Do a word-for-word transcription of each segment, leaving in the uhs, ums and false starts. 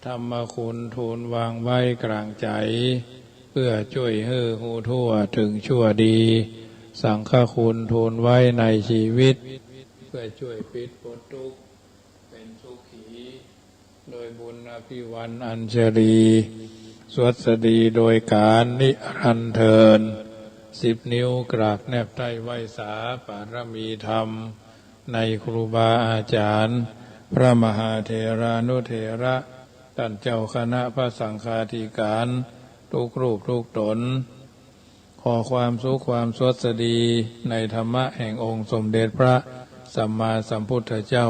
ธรรมคุณทูลวางไว้กลางใจ๋ เพื่อจ้วยหื้อฮู้ทั่วเถิงชั่วดี สังฆคุณทูลไว้ในจีวิต เพื่อจ้วยปิดป๊นตุ๊กข์ เป๋นสุขี โดยบุญอภิวรรณอัญชลี สวัสดีโดยก๋านนิรันดร์เทอญ สิบนิ้วกราบแนบใต้ไหว้สาปารมีธรรม ในครูบาอาจ๋ารย์ พระมหาเถรานุเถระ ต้านเจ้าคณะพระสังฆาธิก๋าน ทุกรูปทุกต๋น ขอความสุขความสวัสดีในธรรมะแห่งองค์สมเด็จพระสัมมาสัมพุทธเจ้า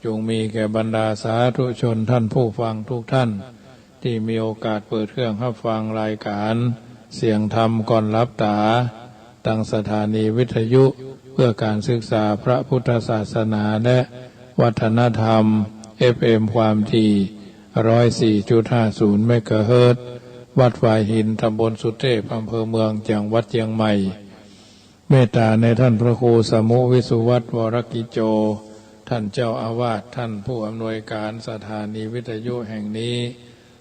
จงมีแก่บรรดาสาธุชนต้านผู้ฟังทุกต้าน ตี้มีโอกาสเปิดเครื่องฮับฟังรายก๋านเสียงธรรมก่อนหลับต๋า ตางสถานีวิทยุเพื่อก๋านศึกษาพระพุทธศาสนาและวัฒนธรรม เอฟเอ็ม ความถี่ ร้อยสี่จุดห้าศูนย์ เมกะเฮิรตซ์ วัดฝายหิน ตำบลสุเทพ อำเภอเมือง จังหวัดเจียงใหม่ เมตต๋าในต้านพระครูสมุห์ วิสุวัฒน์ วรกิจโจ ต้านเจ้าอาวาส ต้านผู้อำนวยก๋านสถานีวิทยุแห่งนี้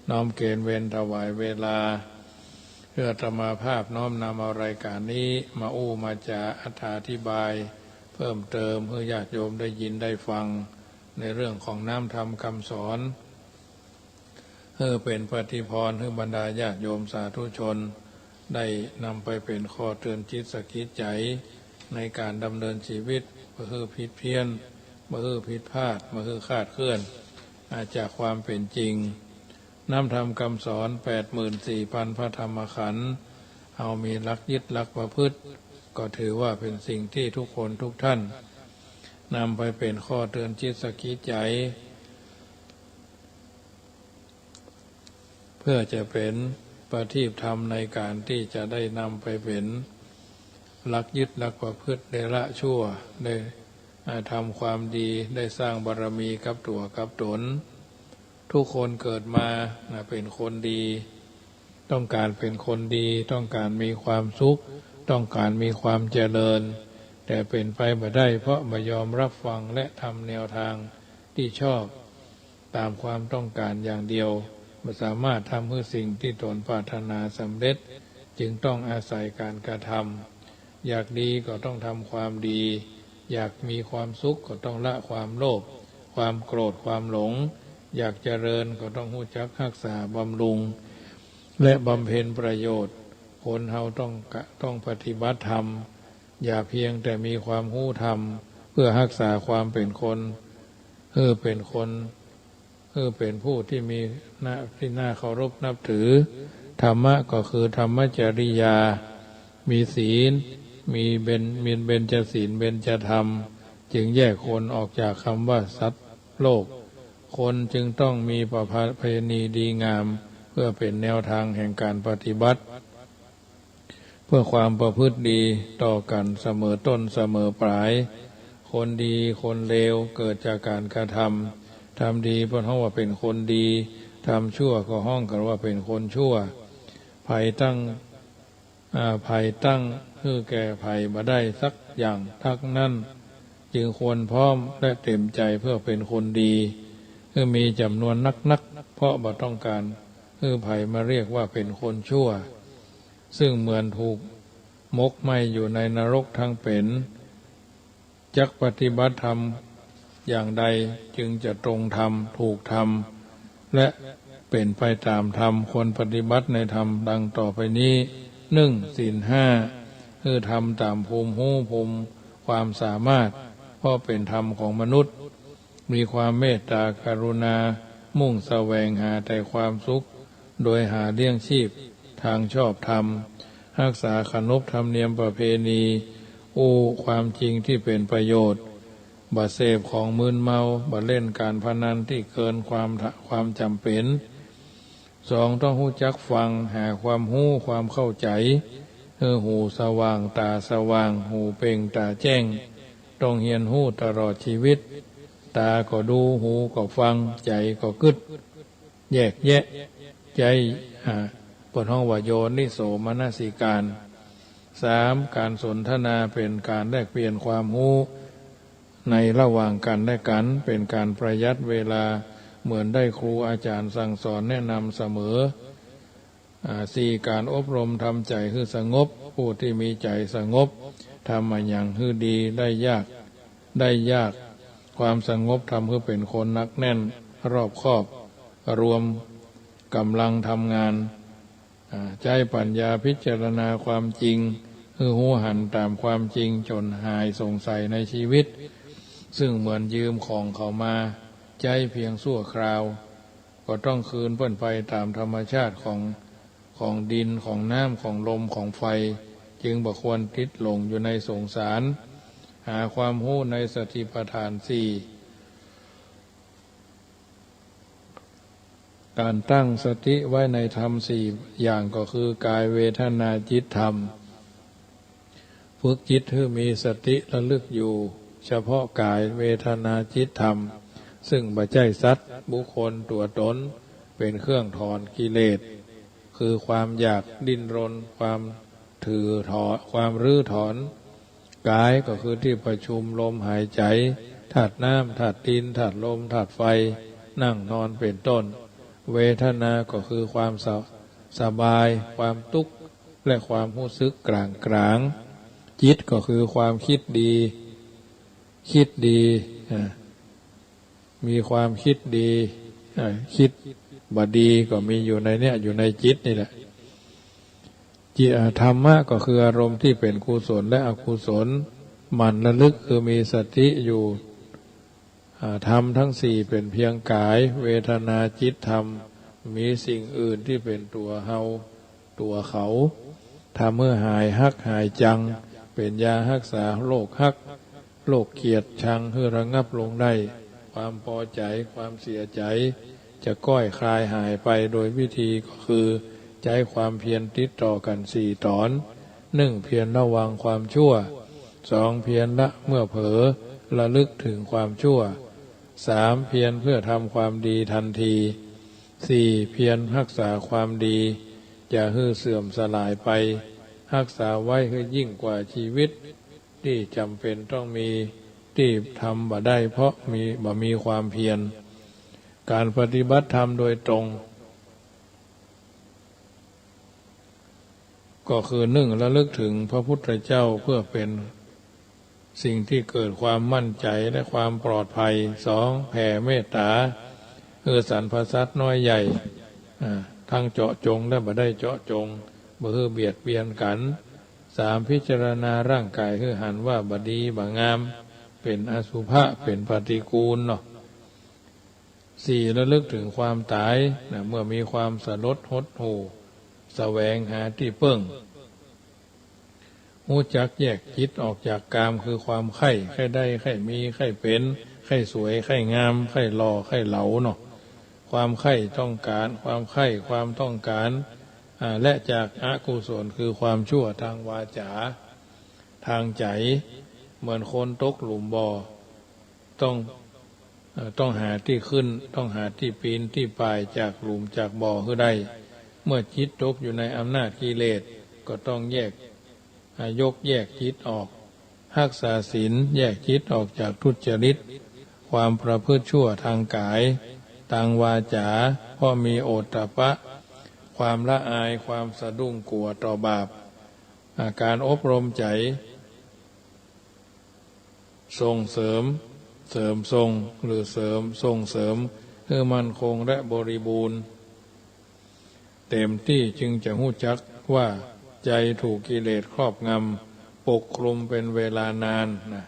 น้อมเกณฑ์เวรถวายเวลา เพื่ออาตมาภาพน้อมนำเอารายก๋านนี้มาอู้มาจ๋าอธิบายเพิ่มเติม หื้อญาติโยมได้ยินได้ฟัง ในเรื่องของน้ำธรรมคำสอน หื้อเป๋นปฏิภรณ์ หื้อบรรดาญาติโยมสาธุชน ได้นำไปเป๋นข้อเตือนจิตสะกิดใจ๋ ในก๋านดำเนินจีวิต บ่หื้อผิดเพี้ยน บ่หื้อผิดพลาด บ่หื้อคลาดเคลื่อน อ่า จากความเป๋นจริง น้ำธรรมคำสอน แปดหมื่นสี่พันพระธรรมขันธ์ เฮามีหลักยึดหลักประพฤติ ก็ถือว่าเป๋นสิ่งที่ทุกคนทุกต้าน นำไปเป๋นข้อเตือนจิตสะกิดใจ๋ เพื่อจะเป๋นประทีปธรรมในก๋านตี้จะได้นำไปเป๋นหลักยึดหลักประพฤติ ได้ละชั่ว ได้ อ่า ทำความดี ได้สร้างบารมีกับตั๋วกับต๋น ทุกคนเกิดมา นะ เป๋นคนดี ต้องก๋านเป๋นคนดี ต้องก๋านมีความสุข ต้องก๋านมีความเจริญ แต่เป๋นไปบ่ได้ เพราะบ่ยอมรับฟังและทำแนวทางตี้ชอบ ต๋ามความต้องก๋านอย่างเดียว บ่สามารถทำหื้อสิ่งตี้ต๋นปรารถนาสำเร็จ จึงต้องอาศัยก๋านกระทำ อยากดีก็ต้องทำความดี อยากมีความสุขก็ต้องละความโลภ ความโกรธ ความหลง อยากเจริญก็ต้องฮู้จักฮักษาบำรุง และบำเพ็ญประโยชน์ คนเฮาต้องกะ ต้องปฏิบัติธรรม อย่าเพียงแต่มีความฮู้ธรรม เพื่อฮักษาความเป๋นคน หื้อเป๋นคน หื้อเป๋นผู้ตี้มีหน้า ตี้น่าเคารพนับถือ ธรรมะก็คือธรรมจริยา มีศีล มีเบญ มีเบญจศีล เบญจธรรม จึงแยกคนออกจากคำว่าสัตว์โลก คนจึงต้องมีประเพณีดีงาม เพื่อเป๋นแนวทางแห่งก๋านปฏิบัติ เพื่อความประพฤติดีต่อกั๋นเสมอต้นเสมอปลาย คนดีคนเลวเกิดจากก๋านกระทำ ทำดีเปิ้นฮ้องว่าเป๋นคนดี ทำชั่วก็ฮ้องกั๋นว่าเป๋นคนชั่ว ใผตั้ง อ่า ใผตั้งหื้อแก่ใผบ่ได้สักอย่างตั๊กนั้น จึงควรพร้อมและเต๋มใจ๋เพื่อเป๋นคนดี หื้อมีจ๋ำนวนนักๆ เพราะบ่ต้องก๋านหื้อใผมาเรียกว่าเป๋นคนชั่ว ซึ่งเหมือนถูกหมกไหม้อยู่ในนรกทั้งเป๋น จักปฏิบัติธรรมอย่างใดจึงจะตรงธรรม ถูกธรรม และเป๋นไปต๋ามธรรม ควรปฏิบัติในธรรมดังต่อไปนี้ นึ่ง ศีลห้า หื้อทำต๋ามภูมิฮู้ภูมิความสามารถ เพราะเป๋นธรรมของมนุษย์ มีความเมตตากรุณา มุ่งแสวงหาแต่ความสุข โดยหาเลี้ยงชีพทางชอบธรรม ฮักษาขนบธรรมเนียมประเพณี อู้ความจริงตี้เป๋นประโยชน์ บ่เสพของมึนเมา บ่เล่นก๋านพนันตี้เกินความ ความจำเป๋น สอง ต้องฮู้จักฟัง หาความฮู้ ความเข้าใจ๋ หื้อหูสว่าง ต๋าสว่าง หูเป่ง ต๋าแจ้ง ต้องเฮียนฮู้ตลอดจีวิต ต๋าก็ดู หูก็ฟัง ใจ๋ก็กึ๊ด แยกแยะ ใจ๊ อ่า เปิ้นฮ้องว่าโยนิโสมนสิการ สาม ก๋านสนทนาเป๋นก๋านแลกเปลี่ยนความฮู้ในระหว่างกั๋นและกั๋น เป๋นก๋านประหยัดเวลา เหมือนได้ครูอาจ๋ารย์สั่งสอนแนะนำเสมอ อ่า สี่ ก๋านอบรมทำใจ๋หื้อสงบ ผู้ตี้มีใจ๋สงบ ทำอะหยังหื้อดีได้ยาก ได้ยาก ความสงบทำหื้อเป๋นคนหนักแน่น รอบคอบ รวมก๋ำลังทำงาน อ่า ใจ๊ปั๋ญญาพิจารณาความจริง หื้อฮู้หันต๋ามความจริงจ๋นหายสงสัยในจีวิต ซึ่งเหมือนยืมของเขามาใจ๊เพียงชั่วคราว ก็ต้องคืนเปิ้นไปต๋ามธรรมชาติของ ของดิน ของน้ำ ของลม ของไฟ จึงบ่ควรติดหลงอยู่ในสงสาร หาความฮู้ในสติปัฏฐานสี่ ก๋านตั้งสติไว้ในธรรมสี่อย่างก็คือ ก๋าย เวทนา จิต ธรรม ฝึกจิตหื้อมีสติระลึกอยู่เฉพาะก๋าย เวทนา จิต ธรรม ซึ่งบ่ใจ้สัตว์ บุคคล ตั๋วตน เป๋นเครื่องถอนกิเลส คือความอยากดิ้นรน ความถือถอน ความรื้อถอน ก๋ายก็คือตี้ประชุมลมหายใจ๋ ธาตุน้ำ ธาตุดิน ธาตุลม ธาตุไฟ นั่งนอนเป๋นต้น เวทนาก็คือความสะ- สบาย ความตุ๊กข์ และความฮู้สึกก๋างๆ จิตก็คือความกึ๊ดดี กึ๊ดดี อ่า มีความกึ๊ดดี อ่า กึ๊ดบ่ดีก็มีอยู่ในเนี้ย อยู่ในจิตนี่แหละ จิต อ่า ธรรมะก็คืออารมณ์ตี้เป๋นกุศลและอกุศล หมั่นระลึกคือมีสติอยู่ อ่า ธรรมทั้งสี่เป๋นเพียงก๋าย เวทนา จิต ธรรม มีสิ่งอื่นตี้เป๋นตั๋วเฮา ตั๋วเขา ทำหื้อหายฮักหายจัง เป๋นยาฮักษาโรคฮัก โรคเกลียดชังหื้อระงับลงได้ ความปอใจ๋ ความเสียใจ๋ จะก้อยคลายหายไปโดยวิธีก็คือ ใจ๊ความเพียรติดต่อกั๋นสี่ต๋อน นึ่ง เพียรระวังความชั่ว สอง เพียรละเมื่อเผลอ ระลึกเถิงความชั่ว สาม เพียรเพื่อทำความดีทันที สี่ เพียรฮักษาความดี จะหื้อเสื่อมสลายไป ฮักษาไว้หื้อยิ่งกว่าจีวิตตี้จ๋ำเป๋นต้องมี ตี้ทำบ่ได้เพราะมี บ่มีความเพียร ก๋านปฏิบัติธรรมโดยตรง ก็คือ นึ่ง ระลึกเถิงพระพุทธเจ้าเพื่อเป๋นสิ่งตี้เกิดความมั่นใจ๋และความปลอดภัย สอง แผ่เมตต๋าหื้อสรรพสัตว์น้อยใหญ่ อ่า ทั้งเจาะจงและบ่ได้เจาะจง บ่หื้อเบียดเบียนกั๋น สาม พิจารณาร่างก๋ายหื้อหันว่าบ่ดีบ่งาม เป๋นอสุภะ เป๋นปฏิกูลเนาะ สี่ ระลึกเถิงความต๋ายนะ เมื่อมีความสลดหดหู่ แสวงหาตี้เปิ้ง ฮู้จักแยกจิตออกจากกาม คือความใค่ ใค่ได้ ใค่มี ใค่เป๋น ใค่สวย ใค่งาม ใค่หล่อ ใค่เหลาเนาะ ความใค่ต้องก๋าน ความใค่ ความต้องก๋าน อ่า และจากอกุศล คือความชั่วทางวาจ๋า ทางใจ๋ เหมือนคนตกหลุมบ่อ ต้อง เอ่อ ต้องหาตี้ขึ้น ต้องหาตี้ปี๋นตี้ป่ายจากหลุมจากบ่อหื้อได้ เมื่อจิตตกอยู่ในอำนาจกิเลส ก็ต้องแยก อ่า ยกแยกจิตออก ฮักษาศีล แยกจิตออกจากทุจริต ความประพฤติชั่วทางก๋าย ทางวาจ๋า เพราะมีโอตตัปปะ ความละอาย ความสะดุ้งกั๋วต่อบาป อ่า ก๋านอบรมใจ๋ ส่งเสริม เสริมส่ง หรือเสริม ส่งเสริม หื้อมั่นคงและบริบูรณ์ เต๋มตี้ จึงจะฮู้จักว่าใจ๋ถูกกิเลสครอบงำ ปกคลุมเป๋นเวลานานนะ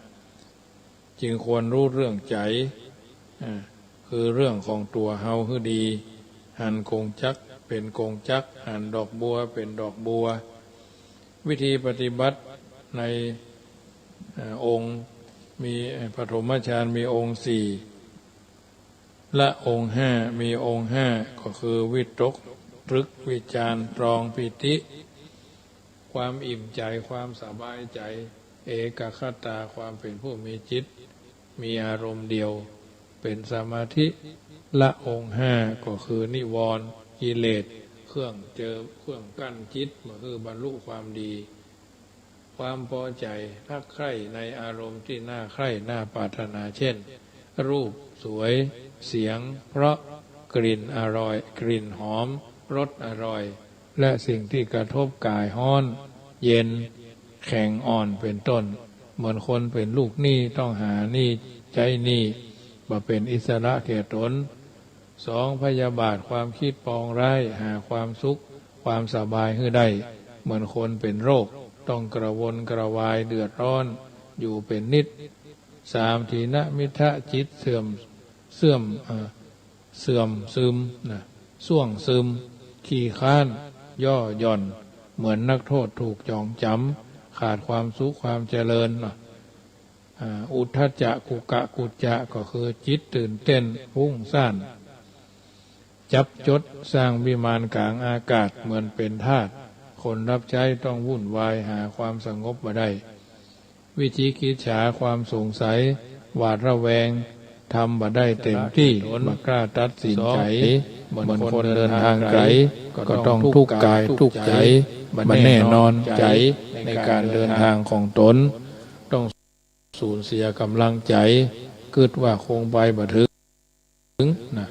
จึงควรฮู้เรื่องใจ๋ อ่า คือเรื่องของตั๋วเฮาหื้อดี หันกงจักรเป๋นกงจักร หันดอกบัวเป๋นดอกบัว วิธีปฏิบัติใน เอ่อ องค์มี เอ่อ ปฐมฌานมีองค์สี่ ละองค์ห้า มีองค์ห้า ก็คือวิตก ตรึก วิจาร ตรอง ปีติ ความอิ่มใจ๋ ความสบายใจ๋ เอกัคคตา ความเป๋นผู้มีจิต มีอารมณ์เดียว เป๋นสมาธิ ละองค์ห้า ก็คือนิวรณ์ กิเลส เครื่องเจิม เครื่องกั้นจิต บ่หื้อบรรลุความดี ความปอใจ๋ ฮักใค่ในอารมณ์ตี้น่าใค่ น่าปรารถนา เช่น รูปสวย เสียงเพราะ กลิ่นอร่อย กลิ่นหอม รสอร่อย และสิ่งที่กระทบก๋ายฮ้อน เย็น แข็ง อ่อน เป็นต้น เหมือนคนเป๋นลูกหนี้ ต้องหาหนี้ใจ๊หนี้ บ่เป๋นอิสระแก่ตน สอง พยาบาท ความกึ๊ดปองร้าย หาความสุข ความสบายหื้อได้ เหมือนคนเป๋นโรค ต้องกระวนกระวาย เดือดร้อน อยู่เป๋นนิด สาม ถีนมิทธะ จิตเสื่อม เสื่อม เอ่อ เสื่อมซึมนะ ส่วงซึม ขี้คร้าน ย่อหย่อน เหมือนนักโทษถูกจองจ๋ำ ขาดความสุขความเจริญนะ อ่า อุทธัจจะ กุกกุจจะ ก็คือจิตตื่นเต้น ฟุ้งซ่าน จับจด สร้างวิมานก๋างอากาศ เหมือนเป๋นทาส คนรับใจ๊ ต้องวุ่นวาย หาความสงบบ่ได้ วิจิกิจฉา ความสงสัย หวาดระแวง ทำบ่ได้เต็มตี้ บ่กล้าตัดสินใจ๋ เหมือนคนเดินทางไก๋ ก็ต้องทุกข์ก๋ายทุกข์ใจ๋ บ่แน่นอนใจ๋ ในก๋านเดินทางของตน ต้องสูญเสียก๋ำลังใจ๋ กึ๊ดว่าคงไปบ่เถิง นะ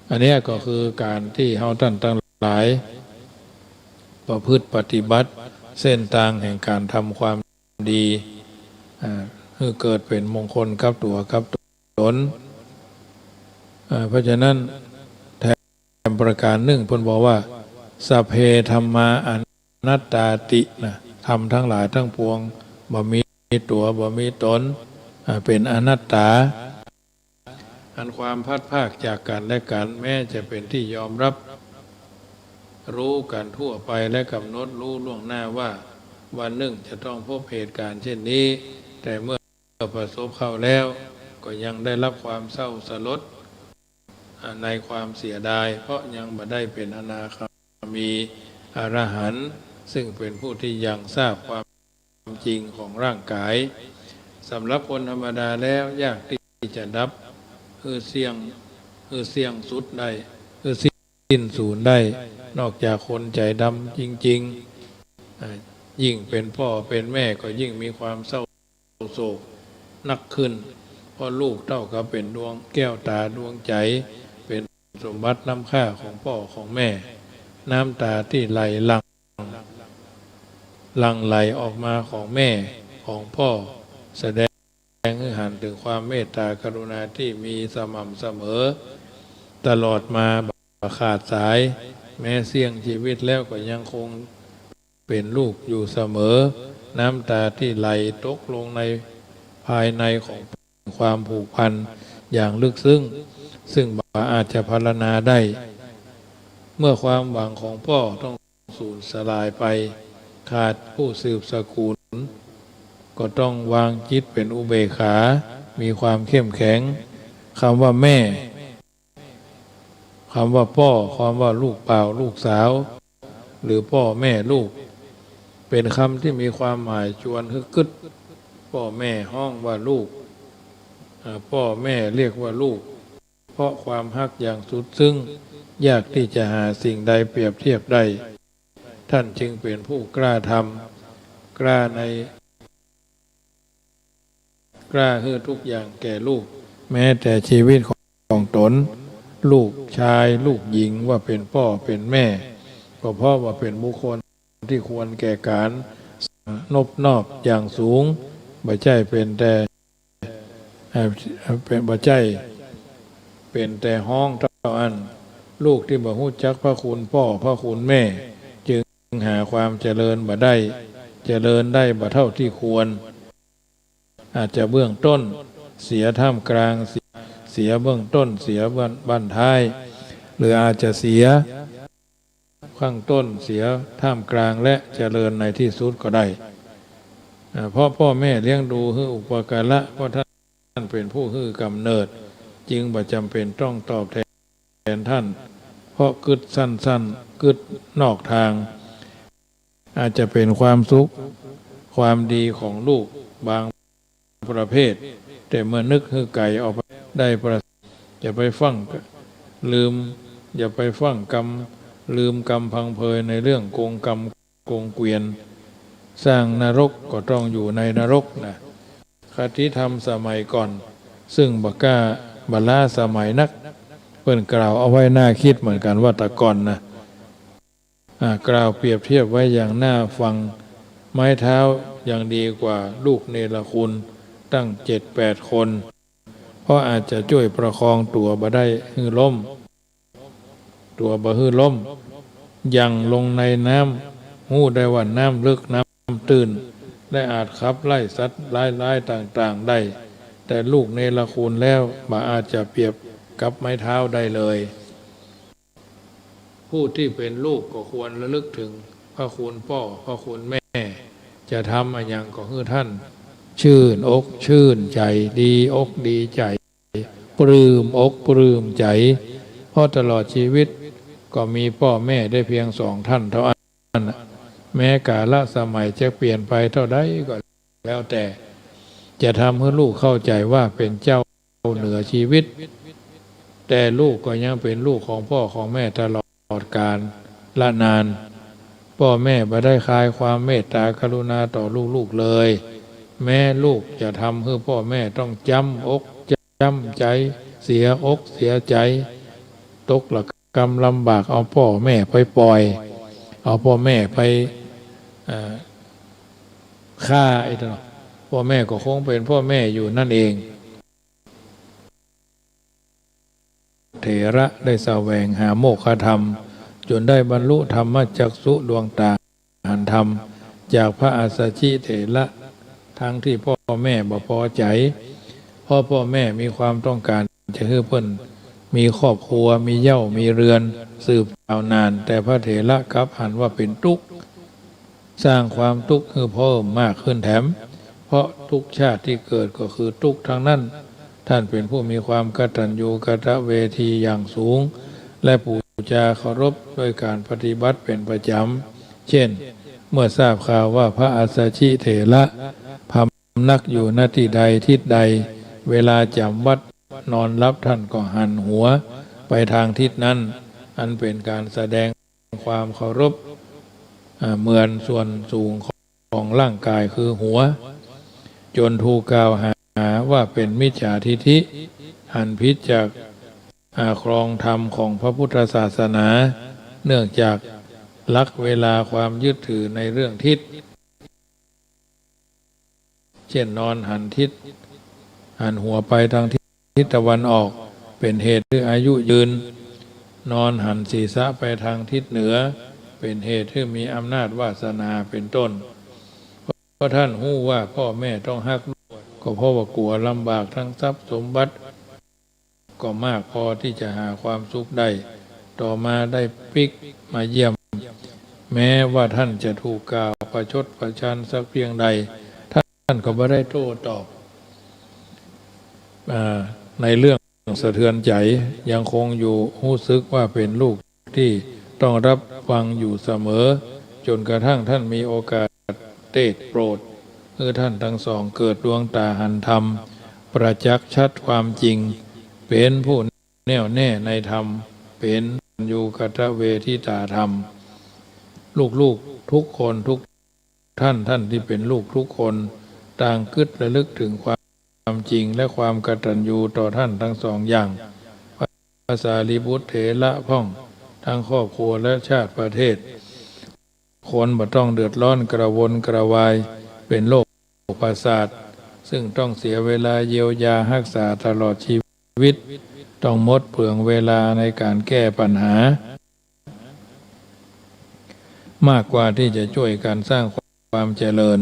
อันเนี้ยก็คือก๋านตี้เฮาต้านตังหลาย ประพฤติปฏิบัติ เส้นตางแห่งก๋านทำความดี อ่า หื้อเกิดเป๋นมงคลกับตั๋วกับตน อ่า เพราะฉะนั้น แถมประก๋านนึ่ง เปิ้นบอกว่า สัพเพ ธัมมา อนัตตาติ นะ ธรรมทั้งหลายทั้งปวง บ่มีตั๋ว บ่มีตน อ่า เป๋นอนัตตา อันความพลัดพรากจากกั๋นและกั๋น แม้จะเป๋นตี้ยอมรับรู้กั๋นทั่วไป และก๋ำหนดรู้ล่วงหน้าว่า วันนึ่งจะต้องพบเหตุก๋ารณ์เช่นนี้ แต่เมื่อประสบเข้าแล้ว ก็ยังได้รับความเศร้าสลด อ่า ในความเสียดาย เพราะยังบ่ได้เป๋นอนาคามี อรหันต์ ซึ่งเป๋นผู้ตี้ยังทราบความจริงของร่างก๋าย สำหรับคนธรรมดาแล้ว ยากตี้จะดับ หื้อเสี้ยง หื้อเสี้ยงสุดได้ หื้อสิ้นสูญได้ นอกจากคนใจ๋ดำจริงๆ อ่า ยิ่งเป๋นป้อเป๋นแม่ก็ยิ่งมีความเศร้าโศกนักขึ้น เพราะลูกเต้ากับเป๋นดวงแก้วต๋าดวงใจ๋ เป๋นสมบัติล้ำค่าของป้อของแม่ น้ำต๋าตี้ไหลหลั่ง หลั่งไหลออกมาของแม่ของป้อ แสดงหื้อหันเถิงความเมตต๋ากรุณาตี้มีสม่ำเสมอ ตลอดมาบ่ขาดสาย แม้เสี้ยงจีวิตแล้วก็ยังคงเป๋นลูกอยู่เสมอ น้ำต๋าตี้ไหลตกลงในภายในของความผูกพันอย่างลึกซึ้ง ซึ่งบ่อาจจะพรรณนาได้ เมื่อความหวังของป้อต้อง สูญสลายไป ขาดผู้สืบสกุล ก็ต้องวางจิตเป๋นอุเบกขา มีความเข้มแข็ง กำว่าแม่ กำว่าป้อ กำว่าลูกบ่าวลูกสาว หรือป้อแม่ลูก เป๋นกำตี้มีความหมายจวนหื้อกึ๊ด ป้อแม่ฮ้องว่าลูก อ่า ป้อแม่เรียกว่าลูก เพราะความฮักอย่างสุดซึ้ง ยากตี้จะหาสิ่งใดเปรียบเทียบได้ ต้านจึงเป๋นผู้กล้าทำ กล้าใน กล้าหื้อทุกอย่างแก่ลูก แม้แต่จีวิตของตน ลูกจาย ลูกญิง ว่าเป๋นป้อเป๋นแม่ ก็เพราะว่าเป๋นบุคคลตี้ควรแก่ก๋านนบนอบอย่างสูง บ่ใจ้เป๋นแต่ เอ่อ เป๋น บ่ใจ้เป๋นแต่ฮ้องเต้าอั้น ลูกตี้บ่ฮู้จักพระคุณป้อพระคุณแม่ จึงหาความเจริญบ่ได้ เจริญได้บ่เต้าตี้ควร อาจจะเบื้องต้นเสีย ท่ามกลางเสีย เสียเบื้องต้นเสียบั้น บั้นท้าย หรืออาจจะเสีย ข้างต้นเสีย ท่ามกลาง และเจริญในตี้สุดก็ได้ อ่า เพราะป้อแม่เลี้ยงดูหื้ออุปการะ เพราะต้านเป๋นผู้หื้อกำเนิด จึงบ่จ๋ำเป๋นต้องตอบแทนต้าน เพราะกึ๊ดสั้นๆ กึ๊ดนอกตาง อาจจะเป๋นความสุข ความดีของลูกบางประเภท แต่เมื่อนึกหื้อไก๋ออกไปได้ประ อย่าไปฟั่งลืม อย่าไปฟั่งกำลืมกำพังเพยในเรื่องกงกรรมกงเกวียน สร้างนรกก็ต้องอยู่ในนรกนะ คติธรรมสมัยก่อน ซึ่งบ่กล้า บ่ล้าสมัยนัก เปิ้นกล่าวเอาไว้น่ากึ๊ดเหมือนกั๋นว่าแต่ก่อนนะ อ่า กล่าวเปรียบเทียบไว้อย่างน่าฟัง ไม้เท้ายังดีกว่าลูกเนรคุณตั้งเจ็ดแปดคน เพราะอาจจะจ้วยประคองตั๋วบ่ได้หื้อล้ม ตั๋วบ่หื้อล้ม หยั่งลงในน้ำ ฮู้ได้ว่าน้ำลึกน้ำตื้น และอาจขับไล่สัตว์ร้ายๆ ต่างๆ ได้ แต่ลูกเนรคุณแล้วบ่อาจจะเปรียบกับไม้เท้าได้เลย ผู้ที่เป๋นลูกก็ควรระลึกเถิงพระคุณป้อ พระคุณแม่ จะทำอะหยังก็หื้อต้าน จื้นอกจื้นใจ๋ ดีอกดีใจ๋ ปลื้มอกปลื้มใจ๋ เพราะตลอดจีวิตก็มีป้อแม่ได้เพียงสองต้านเต้าอั้น แม้กาลสมัยจะเปลี่ยนไปเต้าใดก็แล้วแต่ จะทำหื้อลูกเข้าใจ๋ว่าเป๋นเจ้าเหนือจีวิต แต่ลูกก็ยังเป๋นลูกของป้อของแม่ตลอดกาลละนาน ป้อแม่บ่ได้คายความเมตตากรุณาต่อลูกๆ เลย แม้ลูกจะทำหื้อป้อแม่ต้องจ๊ำอกจ๊ำใจ๋ เสียอกเสียใจ๋ ตกระกำลำบาก เอาป้อแม่ไปป่อย เอาป้อแม่ไป เอ่อ ฆ่า ไอ้เต้า ป้อแม่ก็คงเป๋นป้อแม่อยู่นั่นเอง เถระได้แสวงหาโมกขธรรม จ๋นได้บรรลุธรรมจักษุ ดวงต๋าหันธรรม จากพระอัสสชิเถระ ทั้งที่ป้อแม่บ่ปอใจ๋ เพราะป้อแม่มีความต้องก๋านจะหื้อเปิ้นมีครอบครัว มีเหย้ามีเฮือนสืบยาวนาน แต่พระเถระกลับหันว่าเป๋นตุ๊กข์ สร้างความตุ๊กข์หื้อเพิ่มมากขึ้นแถม เพราะทุกชาติที่เกิดก็คือตุ๊กข์ทั้งนั้น ต้านเป๋นผู้มีความกตัญญูกตเวทีอย่างสูง และปู๋จาเคารพด้วยก๋านปฏิบัติเป๋นประจ๋ำ เช่น เมื่อทราบข่าวว่าพระอัสสชิเถระพำนักอยู่ ณ ตี้ใดทิศใด เวลาจ๋ำวัตรนอนหลับต้านก็หันหัวไปตางทิศนั้น อันเป๋นก๋านแสดง ความเคารพ อ่า เหมือนส่วนสูงของร่างก๋ายคือหัว จ๋นถูกกล่าวหาว่าเป๋นมิจฉาทิฏฐิ หันผิดจาก อ่า ครองธรรมของพระพุทธศาสนา เนื่องจากลักเวลาความยึดถือในเรื่องทิศ เช่น นอนหันทิศ หันหัวไปตางทิศตะวันออก เป๋นเหตุหื้ออายุยืน นอนหันศีรษะไปตางทิศเหนือ เป๋นเหตุหื้อมีอำนาจวาสนา เป๋นต้น เพราะต้านฮู้ว่าป้อแม่ต้องฮักลูก ก็เพราะว่ากั๋วลำบากตางทรัพย์สมบัติ ก็มากปอตี้จะหาความสุขได้ ต่อมาได้ปิ๊กมาเยี่ยม แม้ว่าต้านจะถูกกล่าวประชดประชันสักเพียงใด ต้านก็บ่ได้โต้ตอบ อ่า ในเรื่องสะเทือนใจ๋ ยังคงอยู่ ฮู้สึกว่าเป๋นลูกตี้ต้องรับฟังอยู่เสมอ จ๋นกระทั่งต้านมีโอกาสเตศน์โปรด หื้อต้านตังสองเกิดดวงต๋าหันธรรม ประจักษ์ชัดความจริง เป๋นผู้แน่วแน่ในธรรม เป๋นอยู่กตเวทิตาธรรม ลูกๆ ทุกคนทุกต้าน ต้านตี้เป๋นลูกทุกคน ต่างกึ๊ดระลึกเถิงความจริงและความกตัญญูต่อต้านตังสองอย่าง พระสารีบุตรเถระพ่อง ตังครอบครัวและชาติประเทศ คนบ่ต้องเดือดร้อนกระวนกระวาย เป๋นโรคประสาท ซึ่งต้องเสียเวลาเยียวยาฮักษาตลอดชีวิต ต้องหมดเปลืองเวลาในก๋านแก้ปัญหา มากกว่าตี้จะจ้วยกั๋นสร้างความเจริญ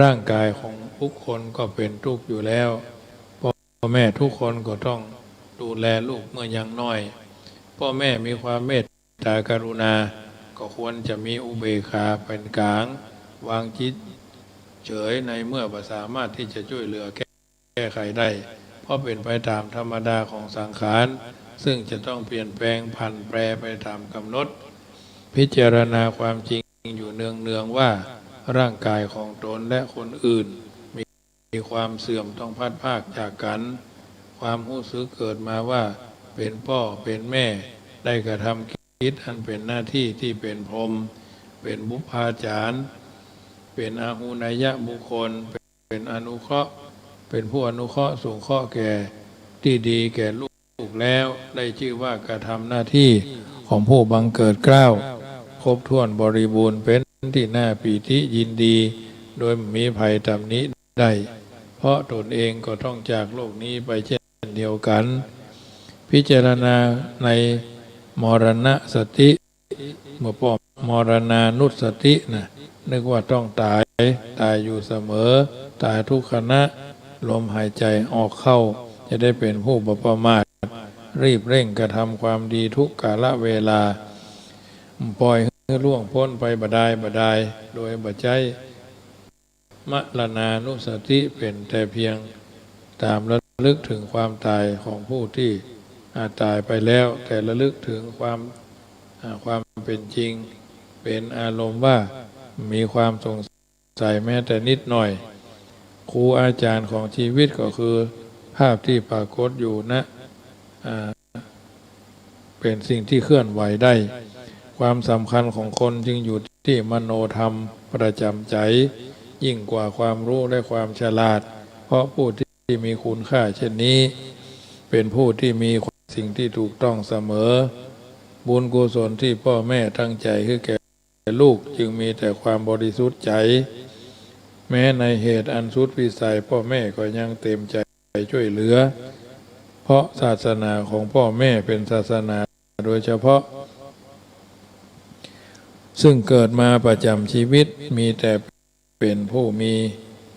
ร่างก๋ายของทุกคนก็เป๋นตุ๊กข์อยู่แล้ว ป้อแม่ทุกคนก็ต้องดูแลลูกเมื่อยังน้อย ป้อแม่มีความเมตตากรุณา ก็ควรจะมีอุเบกขาเป๋นก๋าง วางจิตเฉยในเมื่อบ่สามารถตี้จะจ้วยเหลือแก้ แก้ไขได้ เพราะเป๋นไปต๋ามธรรมดาของสังขาร ซึ่งจะต้องเปลี่ยนแปลงผันแปรไปต๋ามก๋ำหนด พิจารณาความจริงอยู่เนืองๆ ว่า ร่างก๋ายของตนและคนอื่น มี มีความเสื่อมต้องพลัดพรากจากกั๋น ความฮู้สึกเกิดมาว่าเป๋นป้อเป๋นแม่ ได้กระทำกิจอันเป๋นหน้าตี้ตี้เป๋นพรหม เป๋นบุพกาจารย์ เป๋นอาหุเนยบุคคล เป๋นอนุเคราะห์ เป็นผู้อนุเคราะห์สงเคราะห์แก่ตี้ดีแก่ลูกแล้ว ได้จื้อว่ากระทำหน้าตี้ของผู้บังเกิดเกล้า ครบถ้วนบริบูรณ์เป๋นตี้น่าปีติยินดี โดยบ่มีภัยตำหนิได้ เพราะตนเองก็ต้องจากโลกนี้ไปเช่นเดียวกั๋น พิจารณาในมรณสติ เมื่อป้อมมรณานุสตินะ นึกว่าต้องต๋าย ต๋ายอยู่เสมอ ต๋ายทุกขณะ ลมหายใจ๋ออกเข้า จะได้เป๋นผู้บ่ประมาท รีบเร่งกระทำความดีทุกกาลเวลา บ่ปล่อยหื้อล่วงป๊นไปบ่ดายบ่ดาย โดยบ่ใจ๊ มรณานุสติ เป๋นแต่เพียงต๋ามระลึกเถิงความต๋ายของผู้ตี้ อ่า ต๋ายไปแล้ว แต่ระลึกเถิงความ อ่า ความเป๋นจริง เป๋นอารมณ์ว่าบ่มีความสงสัยแม้แต่นิดหน่อย ครูอาจ๋ารย์ของจีวิตก็คือภาพตี้ปรากฏอยู่นะ อ่า เป๋นสิ่งตี้เคลื่อนไหวได้ ความสำคัญของคนจึงอยู่ตี้มโนธรรมประจ๋ำใจ๋ ยิ่งกว่าความรู้และความฉลาด เพราะผู้ตี้มีคุณค่าเช่นนี้ เป๋นผู้ตี้มีสิ่งตี้ถูกต้องเสมอ บุญกุศลตี้ป้อแม่ตั้งใจ๋หื้อแก่ลูกจึงมีแต่ความบริสุทธิ์ใจ๋ แม้ในเหตุอันสุดวิสัยป้อแม่ก็ยังเต๋มใจ๋ ไปจ้วยเหลือ เพราะศาสนาของป้อแม่เป๋นศาสนาโดยเฉพาะ ซึ่งเกิดมาประจ๋ำจีวิต มีแต่เป๋นผู้มี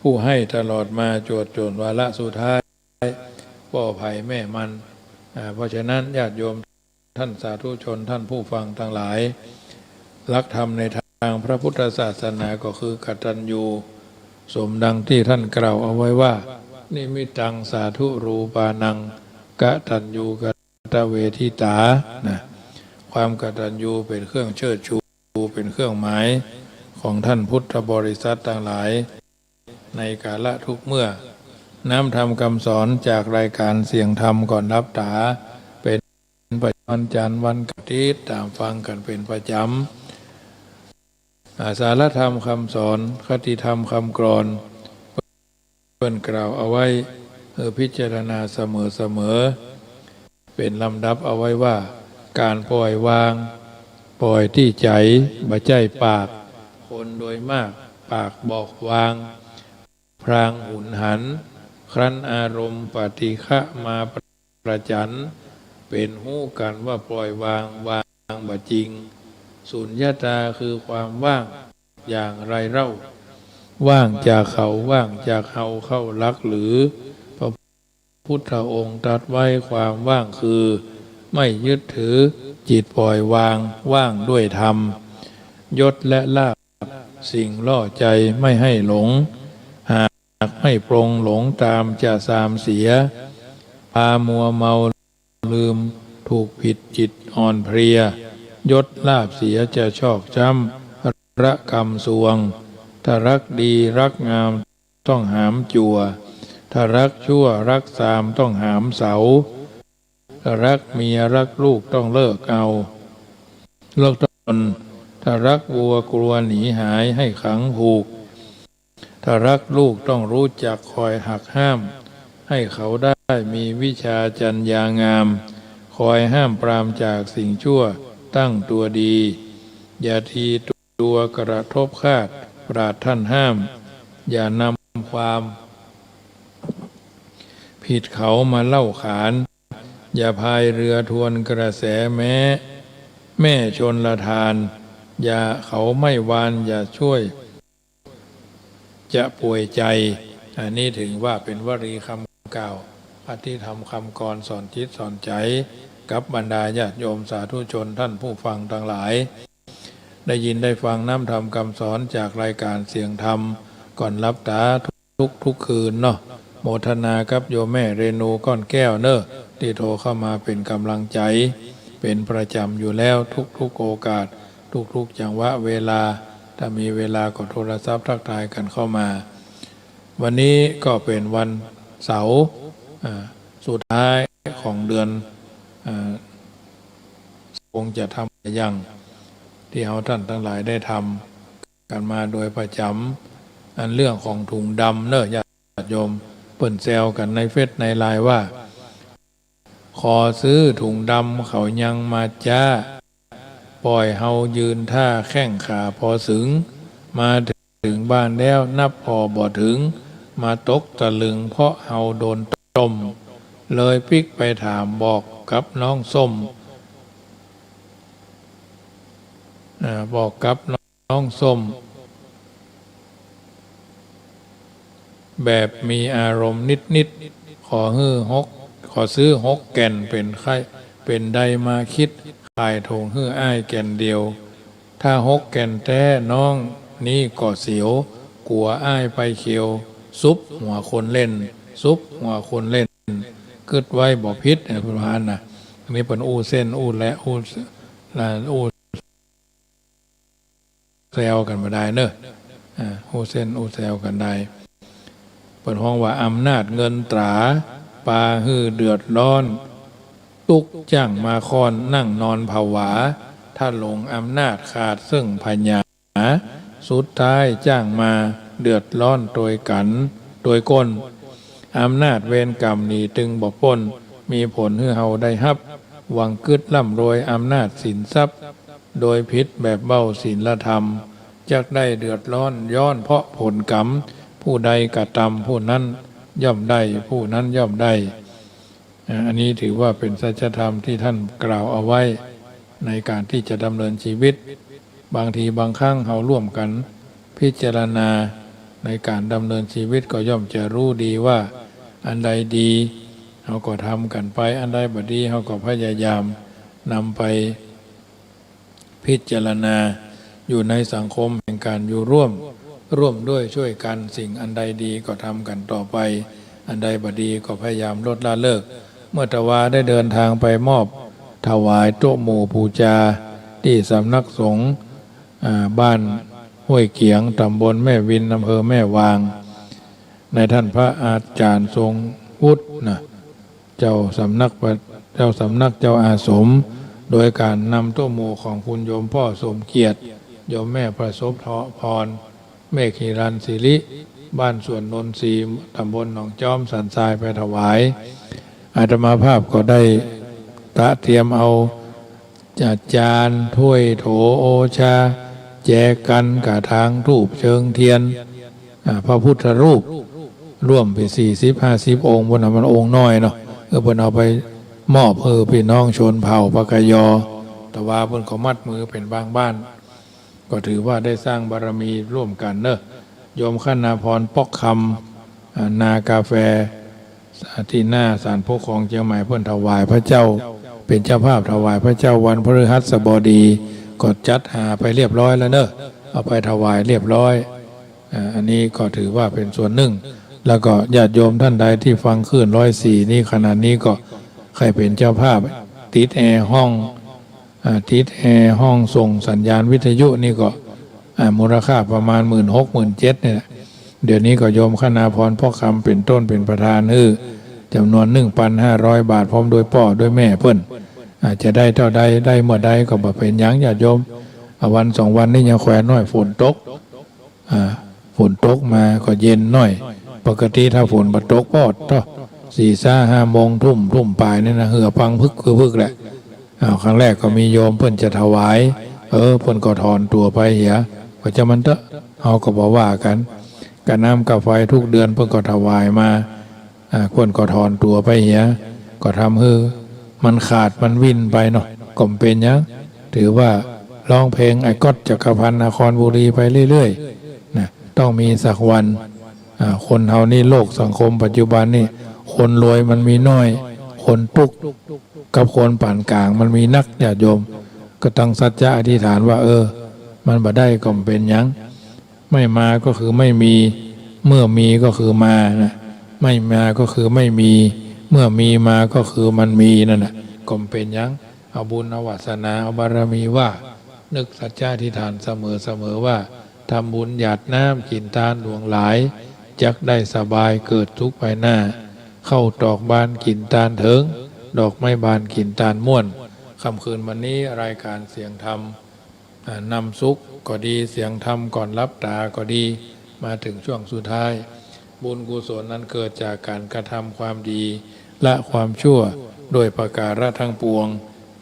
ผู้หื้อตลอดมาจวบจ๋นวาระสุดท้าย ป้อใผแม่มัน อ่า เพราะฉะนั้นญาติโยม ท่านสาธุชน ท่านผู้ฟังตังหลาย หลักธรรมในตางพระพุทธศาสนาก็คือกตัญญู สมดังตี้ท่านกล่าวเอาไว้ว่า นิมิตตังสาธุรูปานัง กตัญญูกตเวทิตา นะ ความกตัญญูเป๋นเครื่องเชิดชู เป๋นเครื่องหมายของท่านพุทธบริษัทตังหลาย ในกาละทุกเมื่อ น้ำธรรมคำสอนจากรายการเสียงธรรมก่อนหลับต๋า เป๋นประจ๋ำวันจันทร์วันอาทิตย์ ต๋ามฟังกั๋นเป๋นประจ๋ำ อ่า สาระธรรมคำสอน คติธรรมคำกลอน เปิ้นกล่าวเอาไว้ เออ พิจารณาเสมอๆ เป๋นลำดับเอาไว้ว่า ก๋านปล่อยวาง ปล่อยตี้ใจ๋ บ่ใจ้ปาก คนโดยมากปากบอกวาง พลางหุนหัน ครั้นอารมณ์ปฏิฆะมาประจัน เป๋นฮู้กั๋นว่าปล่อยวาง วางบ่จริง สุญญตาคือความว่าง อย่างไรเล่า ว่างจากเขา ว่างจากเฮา เข้าหลักหรือ พระพุทธองค์ตรัสไว้ความว่างคือ ไม่ยึดถือ จิตปล่อยวาง ว่างด้วยธรรม ยศและลาภ สิ่งล่อใจ๋ไม่หื้อหลง หากไม่ปรงหลงต๋ามจะซามเสีย พามัวเมาลืม ถูกผิดจิตอ่อนเพลีย ยศลาภเสียจะชอกช้ำ ระกำซวง ถ้ารักดีรักงามต้องหามจั่ว ถ้ารักชั่วรักซามต้องหามเสา ถ้ารักเมียรักลูกต้องเลิกเอา เลิกต้น ถ้ารักวัวกลัวหนีหายให้ขังผูก ถ้ารักลูกต้องรู้จักคอยหักห้าม ให้เขาได้มีวิชาจัญญางาม คอยห้ามปรามจากสิ่งชั่ว ตั้งตัวดี อย่าทีตัวกระทบคาด ปราชญ์ท่านห้าม อย่านำความผิดเขามาเล่าขาน อย่าพายเรือทวนกระแสแม้ แม่ชลทาน อย่าเขาไม่วาน อย่าช่วย จะป่วยใจ อันนี้ถือว่าเป๋นวลีกำกล่าว อภิธรรมกำกลอนสอนจิตสอนใจ๋ กับบรรดาญาติโยมสาธุชนท่านผู้ฟังตังหลาย ได้ยินได้ฟังน้ำธรรมกำสอนจากรายการเสียงธรรมก่อนหลับต๋าทุกๆ คืนเนาะ โมทนากับโยมแม่เรนูก้อนแก้วเน่อ ตี้โทรเข้ามาเป๋นก๋ำลังใจ๋ เป๋นประจ๋ำอยู่แล้วทุกๆ โอกาส ทุกๆ จังหวะเวลา ถ้ามีเวลาก็โทรศัพท์ทักทายกั๋นเข้ามา วันนี้ก็เป๋นวันเสาร์ อ่า สุดท้ายของเดือน อ่า คงจะทำอย่างตี้เฮาต้านตังหลายได้ทำกั๋นมาโดยประจ๋ำ อันเรื่องของถุงดำเน่อญาติโยม เปิ้นแซวกั๋นในเฟซในไลน์ว่า ขอซื้อถุงดำเขายังมาจ๊า ป่อยเฮายืนท่าแข้งขาปอสึง มาเถิงบ้านแล้วนับผ่อบ่เถิง มาตกตะลึงเพราะเฮาโดนต้ม เลยปิ๊กไปถามบอกกับน้องส้ม อ่า บอกกับน้องส้ม แบบมีอารมณ์นิดๆ ขอหื้อหก ขอซื้อหกแก่น เป๋นใค่ เป๋นใดมาคิด ขายถุงหื้ออ้ายแก่นเดียว ถ้าหกแก่นแต๊น้องนี้ก็เสียว กั๋วอ้ายไปเขียว ซุบหัวคนเล่น ซุบหัวคนเล่น กึ๊ดไว้บ่ผิด เออ เปิ้นว่าหั้นน่ะ อันนี้เปิ้นอู้เส้นอู้แล อู้ อู้ แซวกั๋นบ่ได้เน่อ อ่า อู้เส้นอู้แซวกั๋นได้ เปิ้นฮ้องว่าอำนาจเงินตรา ปาหื้อเดือดร้อน ตุ๊กจ้างมาค้อนนั่งนอนผวา ถ้าหลงอำนาจขาดเซิ่งผญา สุดท้ายจ้างมาเดือดร้อนโตยกั๋น โตยก้น อำนาจเวรกรรมหนีตึงบ่ป๊น มีผลหื้อเฮาได้ฮับ หวังกึ๊ดร่ำรวยอำนาจสินทรัพย์ โดยผิดแบบเบ้าศีลธรรม จักได้เดือดร้อนย้อนเพราะผลกรรม ผู้ใดกระทำผู้นั้นย่อมได้ ผู้นั้นย่อมได้ อ่า อันนี้ถือว่าเป๋นสัจธรรมตี้ท่านกล่าวเอาไว้ในก๋านตี้จะดำเนินชีวิต บางทีบางครั้งเฮาร่วมกั๋นพิจารณาในก๋านดำเนินชีวิตก็ย่อมจะฮู้ดีว่าอันใดดี เฮาก็ทำกั๋นไป อันใดบ่ดี เฮาก็พยายามนำไป พิจารณา อยู่ในสังคมแห่งก๋านอยู่ร่วม ร่วมด้วยช่วยกั๋น สิ่งอันใดดีก็ทำกั๋นต่อไป อันใดบ่ดีก็พยายามลดละเลิก เมื่อตะวาได้เดินทางไปมอบถวายโต๊ะหมู่ปู๋จา ตี้สำนักสงฆ์ อ่า บ้านห้วยเกียง ต๋ำบลแม่วิน อำเภอแม่วาง ในท่านพระอาจ๋ารย์ทรงวุฒินะ เจ้าสำนักปะ เจ้าสำนักเจ้าอาสม โดยก๋านนำโต๊ะหมู่ของคุณโยมป้อสมเกียรติ โยมแม่ประสบพร เมฆหิรัญศิริ บ้านสวนนนทรีย์ ต๋ำบลหนองจ๊อม สันทราย ไปถวาย อาตมาภาพก็ได้ตระเตรียมเอา จาน ถ้วย โถ โอชา แจกั๋น กระถางธูป เชิงเทียน อ่า พระพุทธรูป ร่วมไปสี่สิบห้าสิบองค์ เปิ้นน่ะมันองค์น้อยเนาะ เออ เปิ้นเอาไปมอบหื้อปี้น้องชนเผ่าปากยอ ตะวาเปิ้นก็มัดมือเป๋นบางบ้าน ก็ถือว่าได้สร้างบารมีร่วมกั๋นเนาะ โยมคณาพร ป๊อกคำ อ่า นากาแฟ ตี้หน้าศาลปกครองเจียงใหม่ เปิ้นถวายพระเจ้า เป๋นเจ้าภาพถวายพระเจ้าวันพฤหัสบดี ก็จัดหาไปเรียบร้อยแล้วเนาะ เอาไปถวายเรียบร้อย อ่า อันนี้ก็ถือว่าเป๋นส่วนนึ่ง แล้วก็ญาติโยมต้านใดตี้ฟังคลื่นร้อยสี่นี้ ขณะนี้ก็ใค่เป๋นเจ้าภาพ ติดแอร์ห้อง อ่า ติดแอร์ห้องส่งสัญญาณวิทยุนี่ก็ อ่า มูลค่าประมาณหมื่นหก หมื่นเจ็ดเนี่ยแหละ เดี๋ยวนี้ก็โยมคณาพร ป๊อกคำ เป๋นต้น เป๋นประธานหื้อ จ๋ำนวนหนึ่งปันห้าร้อยบาท พร้อมด้วยป้อด้วยแม่เปิ้น อ่า จะได้เต้าใด ได้เมื่อใดก็บ่เป๋นหยัง ญาติโยม อ่า วันสองวันนี้ยังแขวนน้อย ฝนตก อ่า ฝนตกมาก็เย็นน้อย ปกติถ้าฝนบ่ตกปอดเนาะ สี่ซาห้าโมง ทุ่ม ทุ่มป๋ายนี่นะ เหื่อปังพึกคือพึกแหละ อ้าว ครั้งแรกก็มีโยมเปิ้นจะถวาย เออ เปิ้นก็ถอนตั๋วไปเหีย ก็จะมันเต๊อะ เฮาก็บ่ว่ากั๋น กาน้ำกาไฟทุกเดือนเปิ้นก็ถวายมา อ่า เปิ้นก็ถอนตั๋วไปเหีย ก็ทำหื้อมันขาดมันวิ่นไปเนาะ ก็บ่เป๋นหยัง ถือว่าฮ้องเพลงไอ้ก๊อตจักรพันธ์นครบุรีไปเรื่อยๆ นะ ต้องมีสักวัน อ่า คนเฮานี่ โลกสังคมปัจจุบันนี่ คนรวยมันมีน้อย คนตุ๊กข์กับคนปานก๋างมันมีนัก ญาติโยม ก็ตั้งสัจจะอธิษฐานว่า เออ มันบ่ได้ก็บ่เป๋นหยัง ไม่มาก็คือไม่มี เมื่อมีก็คือมานะ ไม่มาก็คือไม่มี เมื่อมีมาก็คือมันมีนั่นน่ะ ก็บ่เป๋นหยัง เอาบุญเอาวาสนาเอาบารมีว่า นึกสัจจะอธิษฐานเสมอๆ ว่า ทำบุญหยาดน้ำ กิ๋นตานหลวงหลาย จักได้สบายเกิดสุขภายหน้า ข้าวตอกบานกิ๋นตานเถิง ดอกไม้บานกิ๋นตานม่วน ค่ำคืนวันนี้รายการเสียงธรรม อ่า นำสุขก็ดี เสียงธรรมก่อนหลับต๋าก็ดี มาเถิงช่วงสุดท้าย บุญกุศลนั้นเกิดจากการกระทำความดี ละความชั่วด้วยประการะทั้งปวง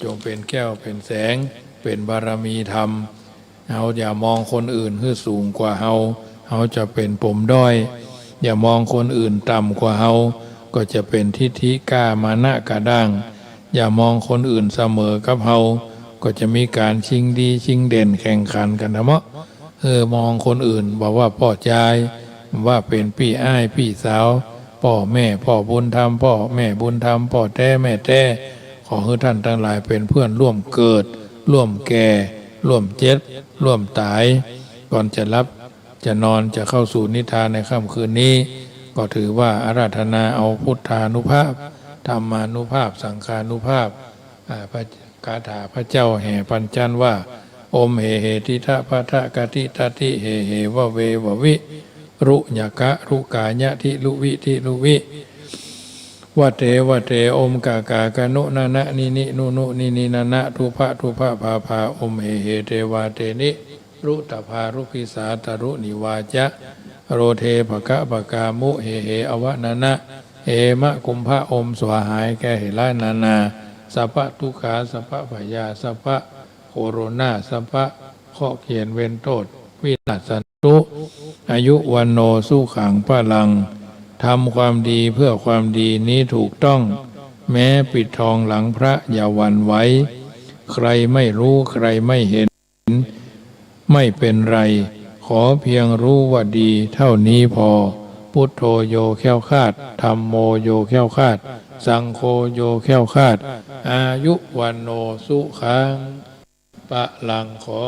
จงเป็นแก้วเป็นแสง เป็นบารมีธรรม เฮาอย่ามองคนอื่นหื้อสูงกว่าเฮา เฮาจะเป๋นปมด้อย อย่ามองคนอื่นต่ำกว่าเฮา ก็จะเป๋นทิฐิก้ามานะกระด้าง อย่ามองคนอื่นเสมอกับเฮา ก็จะมีการชิงดีชิงเด่นแข่งขันกั๋นทำเมาะ เออ มองคนอื่นบ่ว่าป้อจาย ว่าเป๋นปี้อ้ายปี้สาว ป้อแม่ป้อบุญธรรม ป้อแม่บุญธรรม ป้อแต๊แม่แต๊ ขอหื้อท่านตังหลายเป๋นเปื้อนร่วมเกิด ร่วมแก่ ร่วมเจ็บ ร่วมต๋าย ก่อนจะหลับจะนอนจะเข้าสู่นิทานในค่ำคืนนี้ ก็ถือว่าอาราธนาเอาพุทธานุภาพ ธรรมานุภาพ สังฆานุภาพ อ่า พระคาถาพระเจ้าแห่ปัญจันทร์ว่า โอม เหเห ติทะ พะทะ กะติ ตะติ เหเห วะเว วะวิ รุ ญะกะ รุกายะ ทิ รุวิ ทิ รุวิ วะเต วะเต โอม กะกา กะนุ นะนะ นินิ นุนุ นินิ นะนะ ทุพะ ทุพะ พาพา โอม เหเห เตวา เตนิ รุตะพา รุกขิสา ตะรุ นิวาจะ โรเท ภะคะ ภะกา มุ เหเห อวะ นะนะ เอมะ กุมภะ โอม สวาหายแก่เหตุร้ายนานา สัพพะทุกขา สัพพะพยา สัพพะโคโรนา สัพพะเคราะห์เคียนเวรโทษ วินาศสันตุ อายุ วัณโณ สุขัง พะลัง ทำความดีเพื่อความดีนี้ถูกต้อง แม้ปิดทองหลังพระอย่าหวั่นไหว ใครไม่รู้ ใครไม่เห็น ไม่เป็นไร ขอเพียงรู้ว่าดีเท่านี้พอ พุทโธ โย แคล้วคลาด ธัมโม โย แคล้วคลาด สังโฆ โย แคล้วคลาด อายุ วัณโณ สุขัง พะลัง ขอ